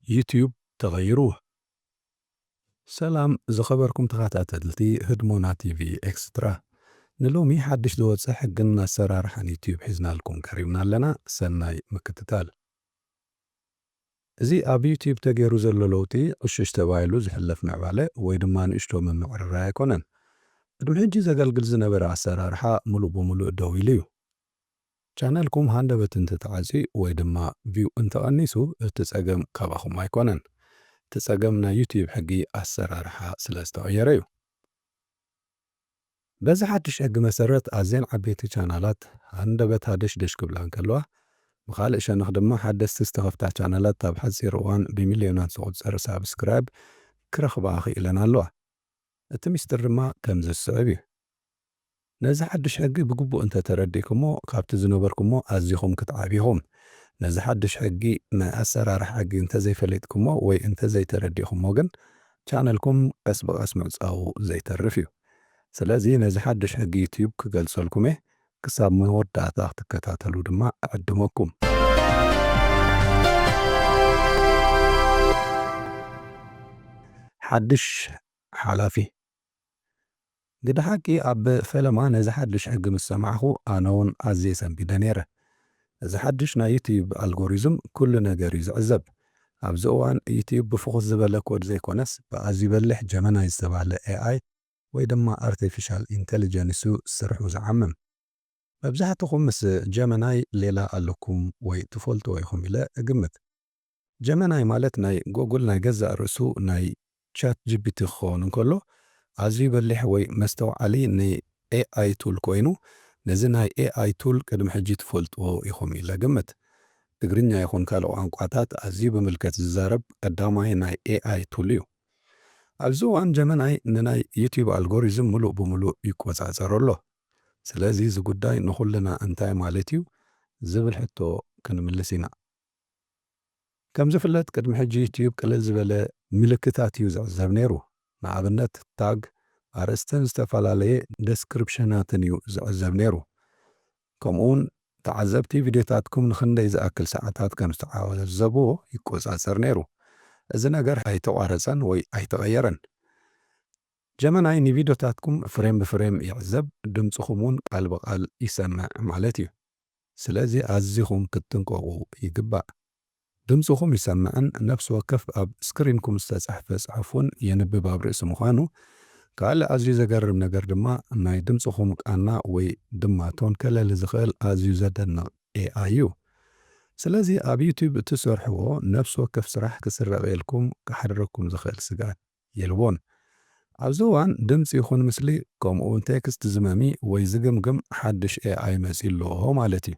ዩትዩብ ተቐይሩ። ሰላም ዝኸበርኩም ተኸታተልቲ ህድሞና ቲቪ ኤክስትራ። ንሎሚ ሓድሽ ዝወጸ ሕግን ኣሰራርሓን ዩትዩብ ሒዝናልኩም ቀሪብና ኣለና። ሰናይ ምክትታል። እዚ ኣብ ዩትዩብ ተገይሩ ዘሎ ለውጢ ዕሽሽ ተባሂሉ ዝሕለፍ ምዕባለ ወይ ድማ ንእሽቶ ምምዕርራይ ኣይኮነን። ቅድሚ ሕጂ ዘገልግል ዝነበረ ኣሰራርሓ ምሉእ ብምሉእ ደው ኢሉ እዩ። ቻነልኩም ሃንደበት እንተተዓጽዩ ወይ ድማ ቪው እንተቐኒሱ፣ እቲ ጸገም ካባኹም ኣይኮነን። እቲ ጸገም ናይ ዩትዩብ ሕጊ ኣሰራርሓ ስለ ዝተቐየረ እዩ። በዚ ሓድሽ ሕጊ መሰረት፣ ኣዝየን ዓበይቲ ቻናላት ሃንደበት ሃደሽደሽ ክብላ እንከለዋ፣ ብኻልእ ሸነኽ ድማ ሓደስቲ ዝተኸፍታ ቻናላት ኣብ ሓጺር እዋን ብሚልዮናት ዝቑጸር ሳብስክራይብ ክረኽባ ክኢለን ኣለዋ። እቲ ሚስጥር ድማ ከምዚ ዝስዕብ እዩ። ነዚ ሓድሽ ሕጊ ብግቡእ እንተተረዲእኩሞ፣ ካብቲ ዝነበርኩሞ ኣዚኹም ክትዓብዩ ኢኹም። ነዚ ሓድሽ ሕጊ፣ ናይ ኣሰራርሓ ሕጊ እንተዘይፈሊጥኩሞ ወይ እንተዘይተረዲእኩሞ ግን፣ ቻነልኩም ቀስ ብቐስ ምዕጻዉ ዘይተርፍ እዩ። ስለዚ ነዚ ሓድሽ ሕጊ ዩትዩብ ክገልጸልኩም እየ። ክሳብ መወዳእታ ክትከታተሉ ድማ እዕድመኩም። ሓድሽ ሓላፊ። ግደ ሓቂ፣ ኣብ ፈለማ ነዚ ሓድሽ ሕጊ ምስ ሰማዕኹ፣ ኣነ እውን ኣዝየ ሰንቢደ ነይረ። እዚ ሓድሽ ናይ ዩትዩብ ኣልጎሪዝም ኩሉ ነገር እዩ ዝዕዘብ። ኣብዚ እዋን ዩትዩብ ብፍኹስ ዝበለ ኮድ ዘይኮነስ፣ ብኣዝዩ በሊሕ ጀመናይ ዝተባህለ ኤኣይ ወይ ድማ ኣርቲፊሻል ኢንተሊጀንስ እዩ ስርሑ ዝዓምም። መብዛሕትኹም ምስ ጀመናይ ሌላ ኣለኩም ወይ ትፈልጥዎ ኢኹም ኢለ እግምት። ጀመናይ ማለት ናይ ጎግል ናይ ገዛእ ርእሱ ናይ ቻት ጂ ፒ ቲ ክኸውን እንከሎ፣ ኣዝዩ በሊሕ ወይ መስተውዓሊ ንኤኣይ ቱል ኮይኑ፣ ነዚ ናይ ኤኣይ ቱል ቅድሚ ሕጂ ትፈልጥዎ ኢኹም ኢለ እግምት። ትግርኛ ይኹን ካልእ ቋንቋታት ኣዝዩ ብምልከት ዝዛረብ ቀዳማይ ናይ ኤኣይ ቱል እዩ። ኣብዚ እዋን ጀመናይ ንናይ ዩትዩብ ኣልጎሪዝም ምሉእ ብምሉእ ይቆጻጸሮ ኣሎ። ስለዚ እዚ ጉዳይ ንኹልና እንታይ ማለት እዩ ዝብል ሕቶ ክንምልስ ኢና። ከም ዝፍለጥ፣ ቅድሚ ሕጂ ዩትዩብ ቅልል ዝበለ ምልክታት እዩ ዝዕዘብ ነይሩ። ንኣብነት፣ ታግ፣ ኣርእስትን ዝተፈላለየ ደስክሪፕሽናትን እዩ ዝዕዘብ ነይሩ። ከምኡውን ተዓዘብቲ ቪድዮታትኩም ንኽንደይ ዝኣክል ሰዓታት ከም ዝተዓዘብዎ ይቆጻጸር ነይሩ። እዚ ነገር ኣይተቋረጸን ወይ ኣይተቐየረን። ጀመናይ ንቪድዮታትኩም ፍሬም ብፍሬም ይዕዘብ፣ ድምጽኹም እውን ቃል ብቃል ይሰምዕ ማለት እዩ። ስለዚ ኣዚኹም ክትጥንቀቑ ይግባእ። ድምጽኹም ይሰምዕን ነፍሲ ወከፍ ኣብ ስክሪንኩም ዝተጻሕፈ ጽሑፍ እውን የንብብ ኣብ ርእሲ ምዃኑ፣ ካልእ ኣዝዩ ዘገርም ነገር ድማ ናይ ድምጽኹም ቃና ወይ ድማ ቶን ከለሊ ዝኽእል ኣዝዩ ዘደንቕ ኤኣይ እዩ። ስለዚ ኣብ ዩትዩብ እትሰርሕዎ ነፍሲ ወከፍ ስራሕ ክስረቐልኩም ክሓድረኩም ዝኽእል ስግኣት የልቦን። ኣብዚ እዋን ድምጺ ይኹን ምስሊ ከምኡ እውን ቴክስት ዝመሚ ወይ ዝግምግም ሓድሽ ኤኣይ መጺኡ ኣሎ ማለት እዩ።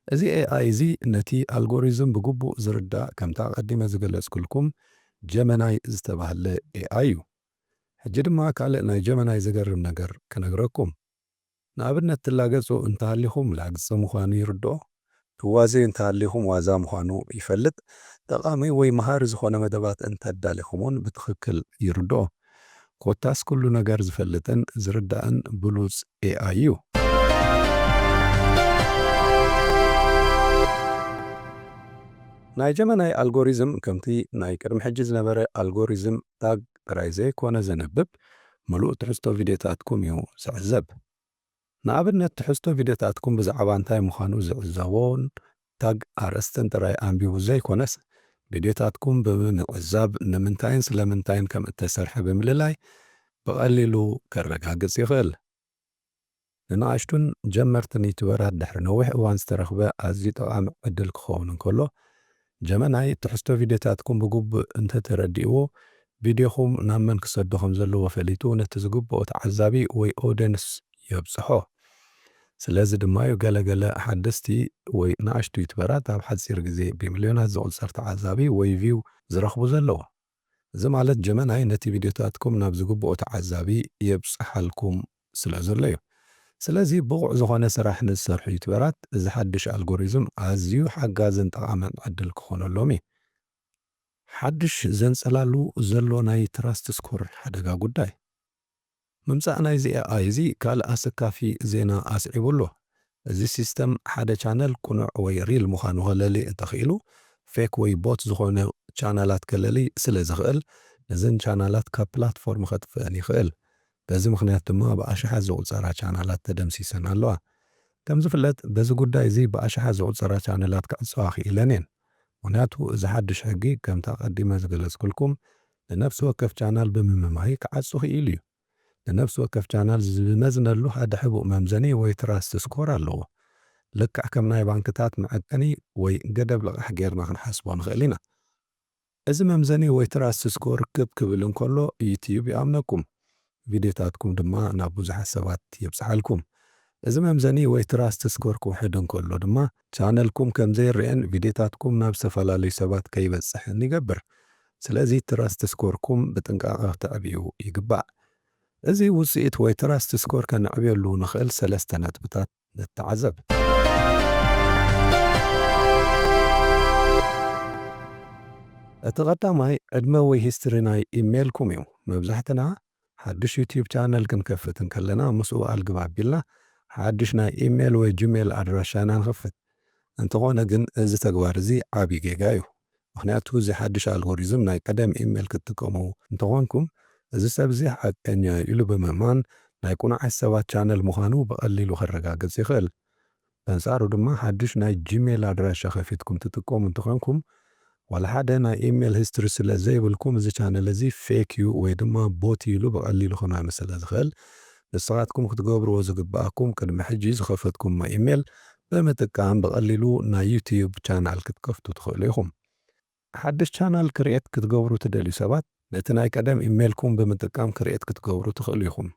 እዚ ኤኣይ እዚ ነቲ ኣልጎሪዝም ብግቡእ ዝርዳእ፣ ከምቲ ኣቐዲመ ዝገለጽኩልኩም ጀመናይ ዝተባህለ ኤኣይ እዩ። ሕጂ ድማ ካልእ ናይ ጀመናይ ዘገርም ነገር ክነግረኩም። ንኣብነት፣ ትላገጹ እንተሃሊኹም ላግጺ ምዃኑ ይርድኦ። ትዋዘዩ እንተሃሊኹም ዋዛ ምዃኑ ይፈልጥ። ጠቓሚ ወይ መሃሪ ዝኾነ መደባት እንተዳሊኹም እውን ብትኽክል ይርድኦ። ኮታስ ኩሉ ነገር ዝፈልጥን ዝርዳእን ብሉጽ ኤኣይ እዩ። ናይ ጀመናይ ኣልጎሪዝም ከምቲ ናይ ቅድሚ ሕጂ ዝነበረ ኣልጎሪዝም ታግ ጥራይ ዘይኮነ ዘንብብ፣ ምሉእ ትሕዝቶ ቪድዮታትኩም እዩ ዝዕዘብ። ንኣብነት፣ ትሕዝቶ ቪድዮታትኩም ብዛዕባ እንታይ ምዃኑ ዝዕዘቦን ታግ ኣርእስትን ጥራይ ኣንቢቡ ዘይኮነስ፣ ቪድዮታትኩም ብምምዕዛብ ንምንታይን ስለምንታይን ከም እተሰርሐ ብምልላይ ብቐሊሉ ከረጋግጽ ይኽእል። ንንኣሽቱን ጀመርትን ዩቱበራት ድሕሪ ነዊሕ እዋን ዝተረኽበ ኣዝዩ ጠቓሚ ዕድል ክኸውን እንከሎ፣ ጀመናይ ትሕዝቶ ቪድዮታትኩም ብግቡእ እንተተረዲእዎ፣ ቪድዮኹም ናብ መን ክሰዶ ከም ዘለዎ ፈሊጡ ነቲ ዝግብኦ ተዓዛቢ ወይ ኦድየንስ የብጽሖ። ስለዚ ድማ እዩ ገለ ገለ ሓደስቲ ወይ ንኣሽቱ ዩቱበራት ኣብ ሓጺር ግዜ ብሚልዮናት ዝቑጸር ተዓዛቢ ወይ ቪው ዝረኽቡ ዘለዉ። እዚ ማለት ጀመናይ ነቲ ቪድዮታትኩም ናብ ዝግብኦ ተዓዛቢ የብጽሓልኩም ስለ ዘሎ እዩ። ስለዚ ብቑዕ ዝኾነ ስራሕ ንዝሰርሑ ዩቱበራት እዚ ሓድሽ ኣልጎሪዝም ኣዝዩ ሓጋዝን ጠቓምን ዕድል ክኾነሎም እዩ። ሓድሽ ዘንጸላሉ ዘሎ ናይ ትራስት ስኮር ሓደጋ ጉዳይ። ምምጻእ ናይዚ ኤኣይ እዚ ካልእ ኣሰካፊ ዜና ኣስዒቡ ኣሎ። እዚ ሲስተም ሓደ ቻነል ቅኑዕ ወይ ሪል ምዃኑ ከለሊ እንተኽኢሉ፣ ፌክ ወይ ቦት ዝኾነ ቻናላት ከለሊ ስለ ዝኽእል፣ ነዘን ቻናላት ካብ ፕላትፎርም ከጥፍአን ይኽእል። በዚ ምኽንያት ድማ ብኣሽሓት ዝቑጸራ ቻናላት ተደምሲሰን ኣለዋ። ከም ዝፍለጥ፣ በዚ ጉዳይ እዚ ብኣሽሓት ዝቑጸራ ቻነላት ክዕጸዋ ክኢለን እየን። ምኽንያቱ፣ እዚ ሓድሽ ሕጊ፣ ከምቲ ኣቐዲመ ዝገለጽኩልኩም፣ ንነፍሲ ወከፍ ቻናል ብምምማይ ክዓጹ ክኢሉ እዩ። ንነፍሲ ወከፍ ቻናል ዝመዝነሉ ሓደ ሕቡእ መምዘኒ ወይ ትራስት ስኮር ኣለዎ። ልክዕ ከም ናይ ባንክታት መዐቀኒ ወይ ገደብ ልቓሕ ጌርና ክንሓስቦ ንኽእል ኢና። እዚ መምዘኒ ወይ ትራስት ስኮር ክብ ክብል እንከሎ፣ ዩትዩብ ይኣምነኩም፣ ቪድዮታትኩም ድማ ናብ ብዙሓት ሰባት የብጽሓልኩም። እዚ መምዘኒ ወይ ትራስት ስኮር ክውሕድ እንከሎ ድማ፣ ቻነልኩም ከም ዘይርኤን ቪድዮታትኩም ናብ ዝተፈላለዩ ሰባት ከይበጽሕን ይገብር። ስለዚ ትራስት ስኮርኩም ብጥንቃቐ ክተዕብዩ ይግባእ። እዚ ውጽኢት ወይ ትራስት ስኮር ከነዕብየሉ ንኽእል ሰለስተ ነጥብታት ንተዓዘብ። እቲ ቀዳማይ ዕድመ ወይ ሂስትሪ ናይ ኢሜይልኩም እዩ። መብዛሕትና ሓድሽ ዩትዩብ ቻነል ክንከፍት እንከለና ምስኡ ኣልግብ ኣቢልና ሓድሽ ናይ ኢሜይል ወይ ጂሜይል ኣድራሻና ንኸፍት። እንተኾነ ግን እዚ ተግባር እዚ ዓቢ ጌጋ እዩ። ምኽንያቱ እዚ ሓድሽ ኣልጎሪዝም ናይ ቀደም ኢሜይል ክትጥቀሙ እንተኾንኩም፣ እዚ ሰብ እዚ ሓቀኛ እዩ ኢሉ ብምእማን ናይ ቁኑዓት ሰባት ቻነል ምዃኑ ብቐሊሉ ከረጋግጽ ይኽእል። በንጻሩ ድማ ሓድሽ ናይ ጂሜይል ኣድራሻ ከፊትኩም ትጥቀሙ እንተኾንኩም፣ ዋላ ሓደ ናይ ኢሜይል ሂስትሪ ስለ ዘይብልኩም፣ እዚ ቻነል እዚ ፌክ እዩ ወይ ድማ ቦት እዩ ኢሉ ብቐሊሉ ክመም ስለ ዝኽእል፣ ንስኻትኩም ክትገብርዎ ዝግብኣኩም ቅድሚ ሕጂ ዝኸፈትኩሞ ኢሜይል ብምጥቃም ብቐሊሉ ናይ ዩትዩብ ቻናል ክትከፍቱ ትኽእሉ ኢኹም። ሓድሽ ቻናል ክርኤት ክትገብሩ ትደልዩ ሰባት፣ ነቲ ናይ ቀደም ኢሜይልኩም ብምጥቃም ክርኤት ክትገብሩ ትኽእሉ ኢኹም።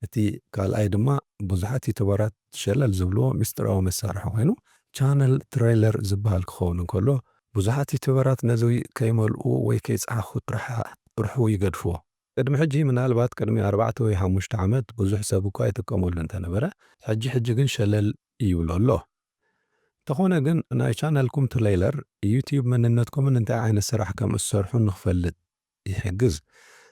እቲ ካልኣይ ድማ ብዙሓት ዩቱበራት ሸለል ዝብልዎ ምስጢራዊ መሳርሒ ኮይኑ፣ ቻነል ትሬይለር ዝበሃል ክኸውን እንከሎ፣ ብዙሓት ዩቱበራት ነዚ ከይመልኡ ወይ ከይጸሓፉ ጥራሕ-፣ ጥርሑ ይገድፍዎ። ቅድሚ ሕጂ፣ ምናልባት ቅድሚ ኣርባዕተ ወይ ሓሙሽተ ዓመት ብዙሕ ሰብ እኳ ይጥቀመሉ እንተነበረ፣ ሕጂ ሕጂ ግን ሸለል ይብሎ ኣሎ። እንተኾነ ግን፣ ናይ ቻነልኩም ትሬይለር ዩትዩብ መንነትኩምን እንታይ ዓይነት ስራሕ ከም እትሰርሑ ንኽፈልጥ ይሕግዝ።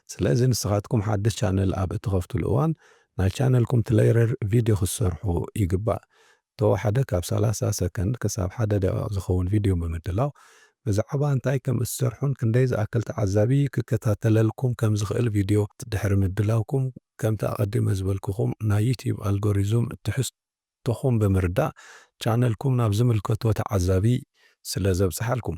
ስለዚ ንስኻትኩም ሓድሽ ቻነል ኣብ እትኸፍትሉ እዋን፣ ናይ ቻነልኩም ትሬይለር ቪድዮ ክትሰርሑ ይግባእ። ተወሓደ ካብ ሰላሳ ሰከንድ ክሳብ ሓደ ደቂቕ ዝኸውን ቪድዮ ብምድላው፣ ብዛዕባ እንታይ ከም እትሰርሑን ክንደይ ዝኣክል ተዓዛቢ ክከታተለልኩም ከም ዝኽእል ቪድዮ ድሕሪ ምድላውኩም፣ ከምቲ ኣቐዲመ ዝበልኩኹም ናይ ዩትዩብ ኣልጎሪዝም ትሕዝቶኹም ብምርዳእ ቻነልኩም ናብ ዝምልከቶ ተዓዛቢ ስለ ዘብጽሓልኩም።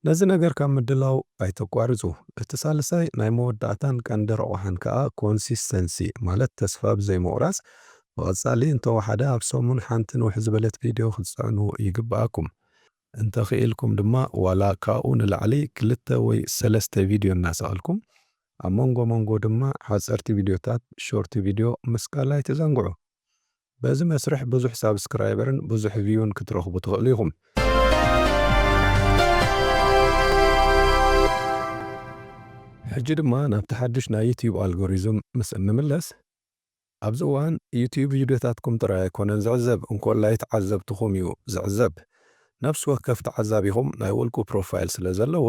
ነዚ ነገር ካብ ምድላው ኣይተቋርጹ። እቲ ሳልሳይ ናይ መወዳእታን ቀንዲ ረቑሓን ከኣ ኮንሲስተንሲ፣ ማለት ተስፋ ብዘይምቑራጽ፣ ብቐጻሊ እንተወሓደ ኣብ ሰሙን ሓንቲ ንውሕ ዝበለት ቪድዮ ክትጽዕኑ ይግብኣኩም። እንተኽኢልኩም ድማ ዋላ ካብኡ ንላዕሊ ክልተ ወይ ሰለስተ ቪድዮ እናሰቐልኩም፣ ኣብ መንጎ መንጎ ድማ ሓጸርቲ ቪድዮታት፣ ሾርት ቪድዮ፣ ምስቃል ኣይትዘንግዑ። በዚ መስርሕ ብዙሕ ሳብስክራይበርን ብዙሕ ቪውን ክትረኽቡ ትኽእሉ ኢኹም። ሕጂ ድማ ናብቲ ሓድሽ ናይ ዩትዩብ ኣልጎሪዝም ምስ እንምለስ፣ ኣብዚ እዋን ዩትዩብ ቪድዮታትኩም ጥራይ ኣይኮነን ዝዕዘብ፣ እንኮላይ ተዓዘብትኹም እዩ ዝዕዘብ። ነፍሲ ወከፍ ተዓዛቢኹም ናይ ውልቁ ፕሮፋይል ስለ ዘለዎ፣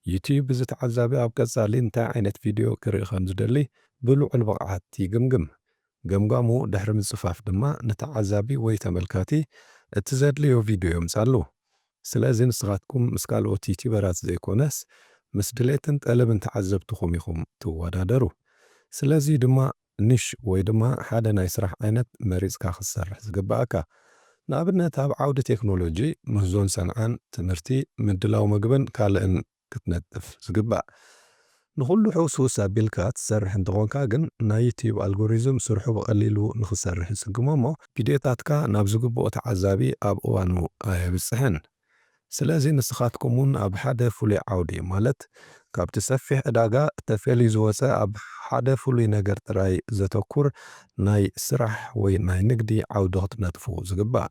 ዩትዩብ እዚ ተዓዛቢ ኣብ ቀጻሊ እንታይ ዓይነት ቪድዮ ክርኢ ከም ዝደሊ ብልዑል ብቕዓት ይግምግም። ገምጋሙ ድሕሪ ምጽፋፍ ድማ ንተዓዛቢ ወይ ተመልካቲ እቲ ዘድልዮ ቪድዮ የምጻሉ። ስለዚ ንስኻትኩም ምስ ካልኦት ዩቲዩበራት ዘይኮነስ፣ ምስ ድሌትን ጠለብን ተዓዘብትኹም ኢኹም ትወዳደሩ። ስለዚ ድማ ኒሽ ወይ ድማ ሓደ ናይ ስራሕ ዓይነት መሪጽካ ክትሰርሕ ዝግብኣካ። ንኣብነት ኣብ ዓውዲ ቴክኖሎጂ፣ ምህዞን ሰንዓን፣ ትምህርቲ፣ ምድላው ምግብን ካልእን ክትነጥፍ ዝግባእ። ንኹሉ ሕውስውስ ኣቢልካ ትሰርሕ እንተኾንካ ግን፣ ናይ ዩቲዩብ ኣልጎሪዝም ስርሑ ብቐሊሉ ንኽሰርሕ ይጽግሞ እሞ፣ ቪድዮታትካ ናብ ዝግብኦ ተዓዛቢ ኣብ እዋኑ ኣየብጽሕን። ስለዚ ንስኻትኩም እውን ኣብ ሓደ ፍሉይ ዓውዲ፣ ማለት ካብቲ ሰፊሕ ዕዳጋ ተፈልዩ ዝወጸ ኣብ ሓደ ፍሉይ ነገር ጥራይ ዘተኩር ናይ ስራሕ ወይ ናይ ንግዲ ዓውዲ ክትነጥፉ ዝግባእ።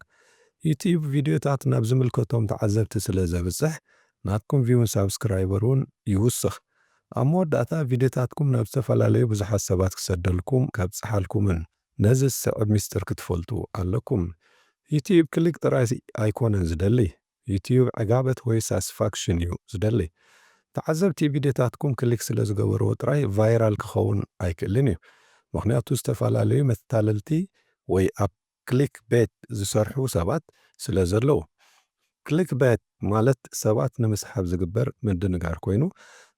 ዩቲዩብ ቪድዮታት ናብ ዝምልከቶም ተዓዘብቲ ስለ ዘብጽሕ፣ ናትኩም ቪውን ሳብስክራይበር እውን ይውስኽ። ኣብ መወዳእታ ቪድዮታትኩም ናብ ዝተፈላለዩ ብዙሓት ሰባት ክሰደልኩም ከብጽሓልኩምን ነዚ ዝስዕብ ሚስጥር ክትፈልጡ ኣለኩም። ዩቲዩብ ክሊክ ጥራይ ኣይኮነን ዝደሊ፣ ዩቲዩብ ዕጋበት ወይ ሳስፋክሽን እዩ ዝደሊ። ተዓዘብቲ ቪድዮታትኩም ክሊክ ስለ ዝገበርዎ ጥራይ ቫይራል ክኸውን ኣይክእልን እዩ። ምኽንያቱ ዝተፈላለዩ መታለልቲ ወይ ኣብ ክሊክ ቤት ዝሰርሑ ሰባት ስለ ዘለዉ። ክሊክ ቤት ማለት ሰባት ንምስሓብ ዝግበር ምድንጋር ኮይኑ፣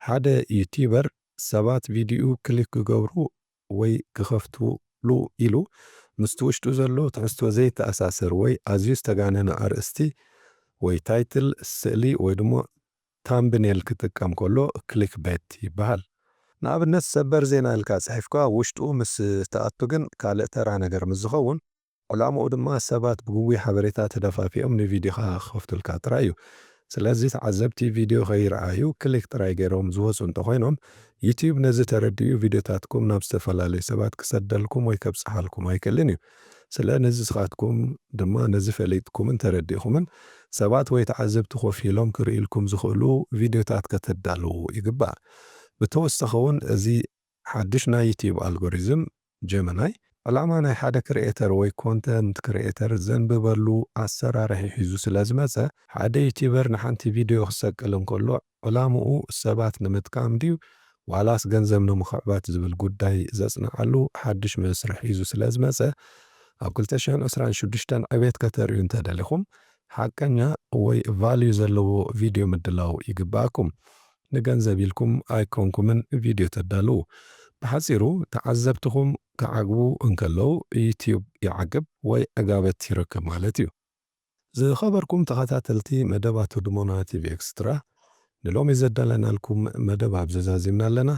ሓደ ዩቲዩበር ሰባት ቪዲዮኡ ክሊክ ክገብሩ ወይ ክኸፍትሉ ኢሉ ምስቲ ውሽጡ ዘሎ ትሕዝቶ ዘይተኣሳሰር ወይ ኣዝዩ ዝተጋነነ ኣርእስቲ ወይ ታይትል፣ ስእሊ ወይ ድማ ታምብኔል ክጥቀም ከሎ ክሊክ ቤት ይበሃል። ንኣብነት ሰበር ዜና ኢልካ ጽሒፍካ ውሽጡ ምስ ተኣቱ ግን ካልእ ተራ ነገር ምስ ዝኸውን፣ ዕላምኡ ድማ ሰባት ብግጉይ ሓበሬታ ተደፋፊኦም ንቪዲዮኻ ክኸፍቱልካ ጥራይ እዩ። ስለዚ ተዓዘብቲ ቪዲዮ ከይረኣዩ ክሊክ ጥራይ ገይሮም ዝወፁ እንተኾይኖም፣ ዩቲዩብ ነዚ ተረዲኡ ቪዲዮታትኩም ናብ ዝተፈላለዩ ሰባት ክሰደልኩም ወይ ከብፅሓልኩም ኣይክእልን እዩ። ስለ ንስኻትኩም ድማ ነዚ ፈሊጥኩምን ተረዲእኩምን ሰባት ወይ ተዓዘብቲ ኮፍ ኢሎም ክርእይልኩም ዝኽእሉ ቪዲዮታት ከተዳልዉ ይግባእ። ብተወሳኺ እውን እዚ ሓድሽ ናይ ዩቲዩብ ኣልጎሪዝም ጀመናይ ዕላማ ናይ ሓደ ክሪኤተር ወይ ኮንተንት ክሪኤተር ዘንብበሉ ኣሰራርሒ ሒዙ ስለ ዝመፀ፣ ሓደ ዩቲዩበር ንሓንቲ ቪድዮ ክሰቅል እንከሎ ዕላምኡ ሰባት ንምጥቃም ድዩ ዋላስ ገንዘብ ንምኽዕባት ዝብል ጉዳይ ዘፅንዓሉ ሓድሽ መስርሕ ሒዙ ስለ ዝመፀ፣ ኣብ ክልተ ሽሕን ዕስራን ሽዱሽተን ዕቤት ከተርእዩ እንተደሊኹም ሓቀኛ ወይ ቫልዩ ዘለዎ ቪድዮ ምድላው ይግባኣኩም። ንገንዘብ ኢልኩም ኣይኮንኩምን ቪድዮ ተዳልዉ። ብሓጺሩ ተዓዘብትኹም ክዓግቡ እንከለዉ ዩቲዩብ ይዓግብ ወይ ዕጋበት ይረክብ ማለት እዩ። ዝኸበርኩም ተኸታተልቲ መደባት ህድሞና ቲቪ ኤክስትራ፣ ንሎሚ ዘዳለናልኩም መደብ ኣብዚ ዛዚምና ኣለና።